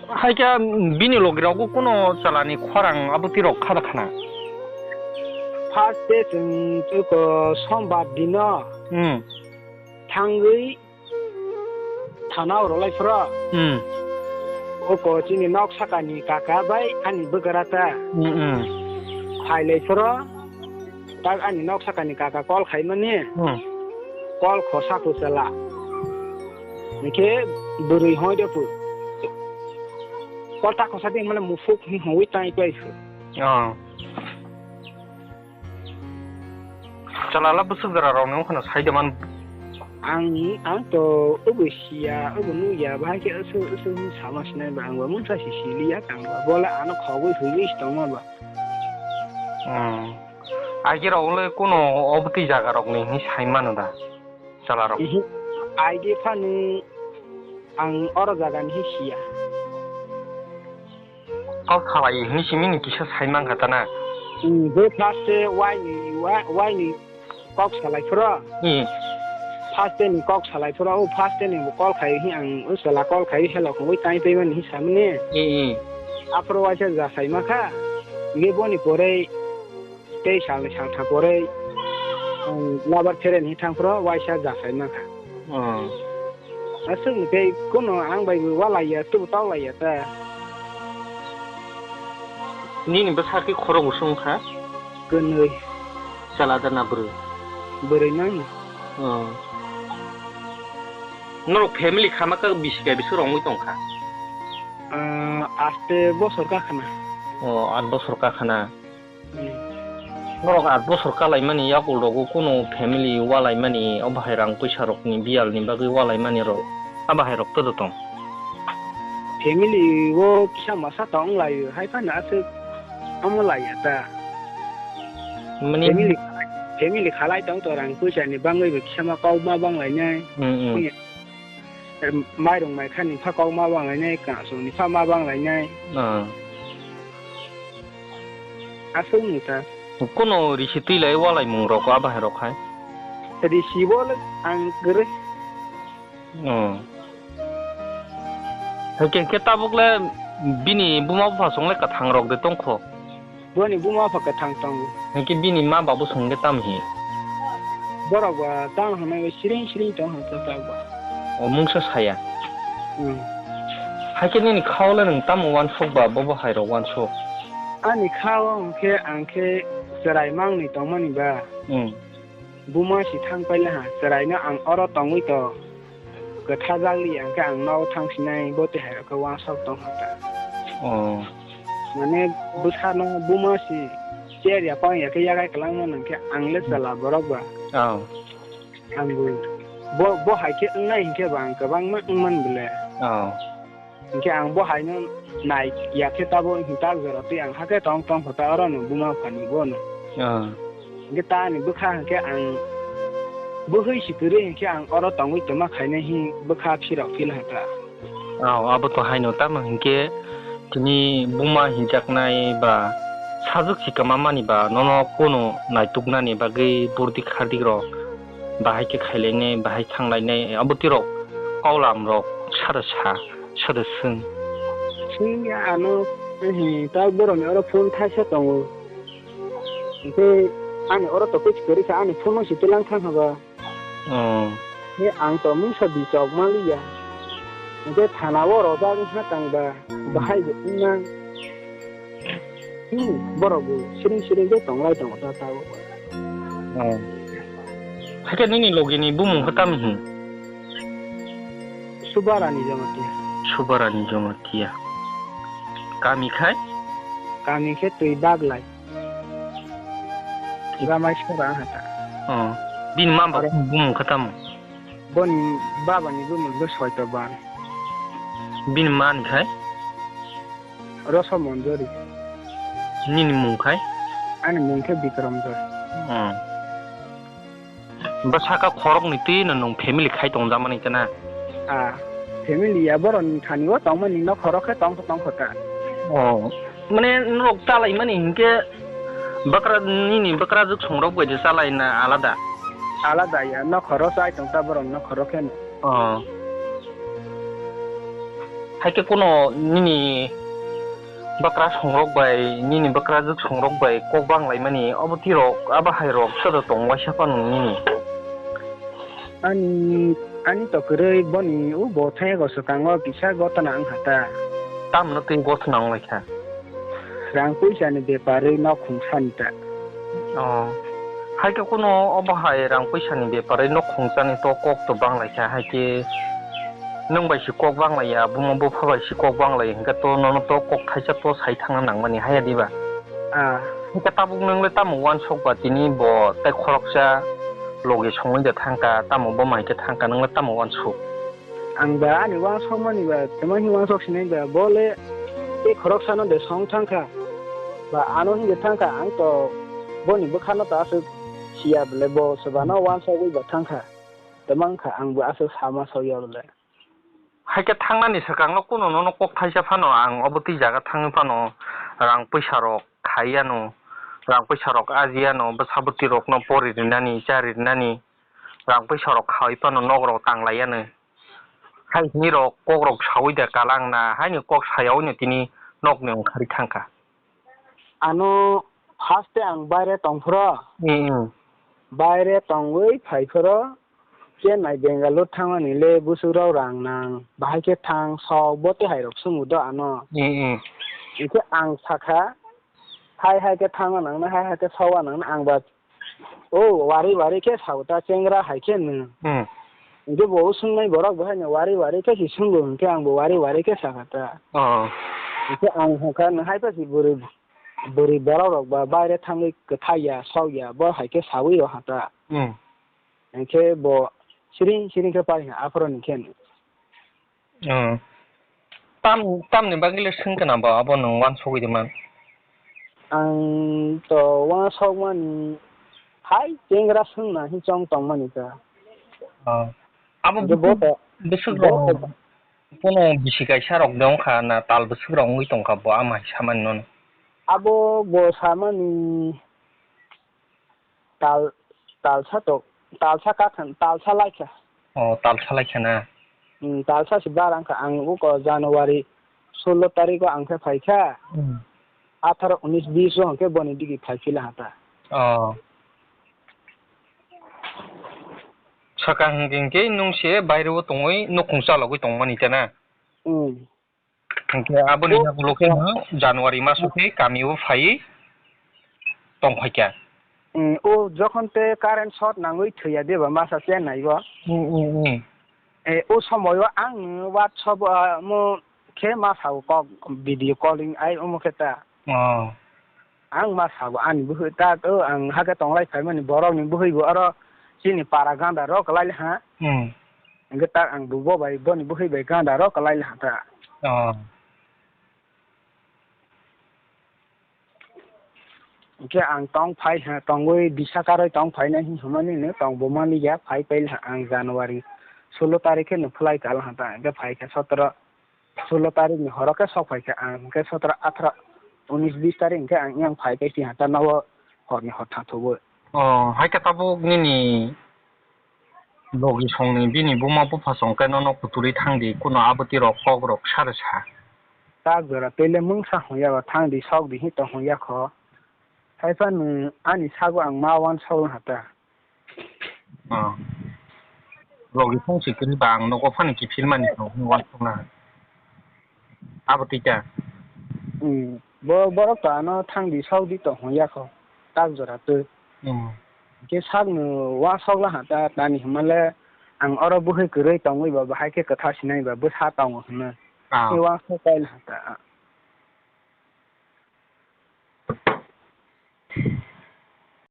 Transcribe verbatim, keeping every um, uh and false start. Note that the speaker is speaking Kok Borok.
Hai khe bini logi rok kuno chalani khorang abo twi rok kha da khana. First day chwng chuko sombar dino Hmm. thangwi thana o rwlai phro. Hmm. Oko chini nok sakani kaka bai ani bwkara ta Hmm, hmm. phailai phro. Tak ani nok sakani kaka call khaimani. Hmm. Call khosa kwchwla. Hingkhe bwrwi hoi de phu. Call ta khosa de mane muphuk hi hoi tai pai phu. Oh. Chalala bwswk jora rok ni wngkhano sai de man. Ang, ang to obo siya, obo nukya, bahai khe aswk, aswk wng sama sinai ba, ang bo mungsa si siliya, ang bo bola ano khogwi hwigwi si tongma ba. Hmm. Aigirok le kuno obwtwi jagarokni hinwi sai mano da, chalarok? Ihi, aigi phano ang oro jagani hi siya. Kok salai hinwi simi ni kisa sai mankha ta na? Hmm, bo first e waini, wa-, waini kok salai phro. Hmm. First e ni kok salai phro, o first e ni bo call khai hi ang, o sala call khai hello khongwi tai twi mani hi samani. Hmm, hmm. Aphro waisa ja sai makha. Nge boni pore tei salni saltha pore, um, labar phereni thang phro waisa jasai mankha. Oh. Aswkni tei kuno ang bai bo walaiya, tubu taulaiya ta. Nini bwsa khe khorok usung kha? Kwnwi. Chala da na bwrwi? Bwrwi nang. Oh. Norok family khama kha bisi bai bisi rongwi tong kha? Ah, aste bosor ka khana. Oh, at bosor ka khana. Hmm. Norok at bosor kalaimani yakulrogo kunu family walaimani, o bahai rang puisa rokni biyalni bagwi walaimani rok, a bahai rok todo tong? Family o kisa masa tong lai, hai phano aswk omo laiya ta. Mani family, family khalai tong to rang puisa ni bangwi bo kisa ma kok ma bang lainai. Hmm, hmm. Mairung mai kha ni pha kok ma bang lainai, kanasong ni pha ma bang lainai. Ah. Aswk ni ta. Kono risi twi lai walai mung rok a bahai rok hai. Risi bo le ang kwrwi. Oh. Hwnkhe khe tabuk le bini buma bupha song le kwthang rok de tong kho. Boni buma pha kwthang tongo. Hwnkhe bini ma babu song khe tamo hi? Borok ba tamo hwnwi siring siring tong hwn khe tabuk ba. O mungsa saya. Hmm. Hai khe nini khao le nwng tamo uansuk ba bobo hai rok uansuk? Ani khao hwnkhe ang khe chwrai mangni tongmani ba. Hmm. Buma si thang paila ha, chwraino ang oro tongwi to. Kwtha jak li ang khe ang nogo thang sinai bo twi hai rok khe uansuk tong kha ta. Oh. Mane bwsano buma si cher ya pang ya khe yagai kwlangma nang khe ang le chwla borok ba. Oh. Ang bo, bo, bo hai khe wngnai hinkhe ba ang kwbangma wngman bwle. Oh. Hinkhe ang bo haino nai ya khe tabo hintak jora twi ang hakhe tong tong kho ta oro no buma phani bo no. Ah. Hinkhe ta ni bwkha hinkhe ang bwhwi si kwrwi hinkhe ang oro tongwi tongma khainai hi bwkha phirok phil ha ta. Oh, abo to haino tamo hinkhe tini buma hinjaknai ba sajwk si kwma mani ba nono kono naituknani bagwi burdi khardik rok bahai khe khailainai bahai thanglainai abo twi rok kaulam rok sara sa. Soda swng. Swngya ano, ehe, ta borokni oro phone thaisa tongo. Hinkhe ani oro topik kwrwi kha, ani phone no si twilang thang haba. Oh. He ang to mungsa bichok manliya. Hinkhe thana o rojak wngkha tang ba, hmm, bahai bo wngna. Hmm, borok bo siring siring khe tonglai tongo ta tabuk. Oh. Hakhe nini logi ni bumung khe tamo hin? Subarani Jamatia. Subarani Jamatia. Kami khai? Kami khe twi Baglai. Twi- Ramai Sora hata. Oh. Bini ma ba aro bumung khe tamo? Boni baba ni bumung khe Soito Ban. Bini ma ni khai? Rosa Manjari. Nini mung khai? Ani mung khe Bikram Joy. Hmm. Bwsaka khoroknwi twi no nwng family khai tongjakmani khe na? Ah, family ya borok ni thani o tongmani nok khorok khe tong tong kho ta. Oh. Mane norok chalaimani hinkhe bwkra nini bwkrajwk songrok bai de chalaina alada? Alada ya, nok khorok chai tong ta borok nok khorok khe no. Oh. Hai khe kuno nini bwkrasongrok bai, nini bwkrajwksongrok bai kok banglaimani obo twi rok, abo hai rok soda tong waisa phano nini? Ani, ani to kwrwi boni o bo thaya go swkango kisa gotna wngkha ta. Tamno twi gotna wnglaikha? Rang puisa ni bepar wi nok khungsani ta. Oh. Hai khe kuno obo hai rang puisa ni bepar wi nok khungsani to kok to banglaikha, hai khe nwng bai se kok banglaiya, buma bupha bai se kok banglai, hwnkhe to nono to kok thaisa to sai thangna nangmani, haya diba? Ah. Hwnkhe tabuk nwng le tamo uansuk ba tini bo tei khoroksa logi songwi da thangkha, tamo boma hai khe thangkha, nwng le tamo uansuk? Ang ba ani uansukmani ba, tamo hin uansuk sinai ba, bo le tei khoroksano de song thangkha, ba ano hinwi thangkha, ang to boni bwkhano to aswk siya bole, bo swbano uansugwi ba thangkha, tamo wngkha ang bo aswk sama sokya bole. Hai khe thangnani swkangno kuno nono kok thaisa phano ang obo twi jaga thangwi phano rang puisa rok khai yano, rang puisa rok aji yano, bwsa bwtwi rokno pori rinani, chari rinani, rang puisa rok khawi phano nok rok tanglai yano. Hai hwnwi rok kok rok sawi da kalang na, haini kok sayawi no tini nok ni wngkhari thangkha. Ano first te ang baire tongphuru, hmm, hmm, baire tongwi phaiphuru, Chennai, Bangalore thangmani le bwswk rok rang nang, bahai khe thang, sok, bo tei hai rok swngo do ano. Hmm, hmm. Hwnkhe ang sakha, hai hai khe thangna nangna, hai hai khe sokna nangna, ang ba o wari wari khe sao ta, chengra hai khe nwng. Hmm. Hwnkhe bo o swngnai borok bo haino wari wari khe se swngo, hwnkhe ang bo wari wari khe sakha ta. Oh. Hwnkhe ang hwnkha, nwng hai ta se bwrwi, bwrwi borok rok ba baire thangwi kwthai ya, sok ya, bo hai khe sawi rw ha ta. Hmm. Hwnkhe bo siring siring khe pai ha, aphuru ni khe. Oh. Tam, tamni bagwi le swngkha na bo abo nwng uansugwi rwmani? Ang to uansukmani hai chengra swngna hin chong tongmani ta. Oh. Abo je bo bwswk, to, bwswk bo rok to, kuno bisi kaisa rok de wngkha na tal bwswk rok wngwi tongkha bo ama hai samani nono? Abo bo samani tal, talsa tok, talsa kakhan, talsa laikha. Oh, talsa laikha na? Hmm, talsa se bar wngkha. Ang uko January sullo tarikh o ang khe phaikha. Hmm. Atharo, unis, bis o hwnkhe boni digi phaiphila hata. Oh. Swkang hwnkhe nwng se baire o tongwi nukhung chalogwi tongmani ta na? Hmm. Hwnkhe aboni o, yagulo khe o, no January maso khe kami o phaiwi tongphaikha. Mm, o jokhon te current short nangwi thwiya de ba masa Chennai o. Mm, mm, mm. E, o somoyo ang WhatsApp, ah, mo khe masa o kok video calling ai omo khe ta. Oh. Ang ma sago ani bwhwi ta, to ang hakhe tonglai phaimani borokni bwhwibo oro chini para ganda rok kwlai ha. Hmm. Hwnkhe ta ang bo bai boni bwhwi bai ganda rok kwlai ha ta. Oh. Hwnkhe ang tong phai ha, tongwi bisa karwi tong phainai hinwi hwnmani no tong bo manliya, phai pail ha ang January sullo tarikh khe no phwlai kal ha ta, hwnkhe phaikha sotro. Sullo tarikh ni horo khe sok phai kha ang, hwnkhe sotro, atharo, unis, bis tarikh hwnkhe ang yang phai khe si hata nogo horni hor thang thubui. Oh, hai khe tabuk nini logi songni bini buma bupha song khe nono kutulwi thang di, kuno abwtwi rok kok rok sa rw sa. Tak jora tei le mungsa hwn ya ba thang di, sok di hi tong hwn ya kho. Hai phano ani sago ang ma uansuk hata. Oh. Logi phone se kwrwi ba ang nogo phano kiphil mani tong hwnwi uansukna. Abo twi ta? Hmm. Bo, borok to ano thang di, sok di tong hwn ya kho. Tak jora twi. Hmm. Hwnkhe sakno uansuk la ha ta, tani hwnma le ang oro bwhwi kwrwi tongwi ba, bahai khe kwthar sinai ba, bwsa tongo hwnwi. Ah. Tei uansuk kai la ha ta.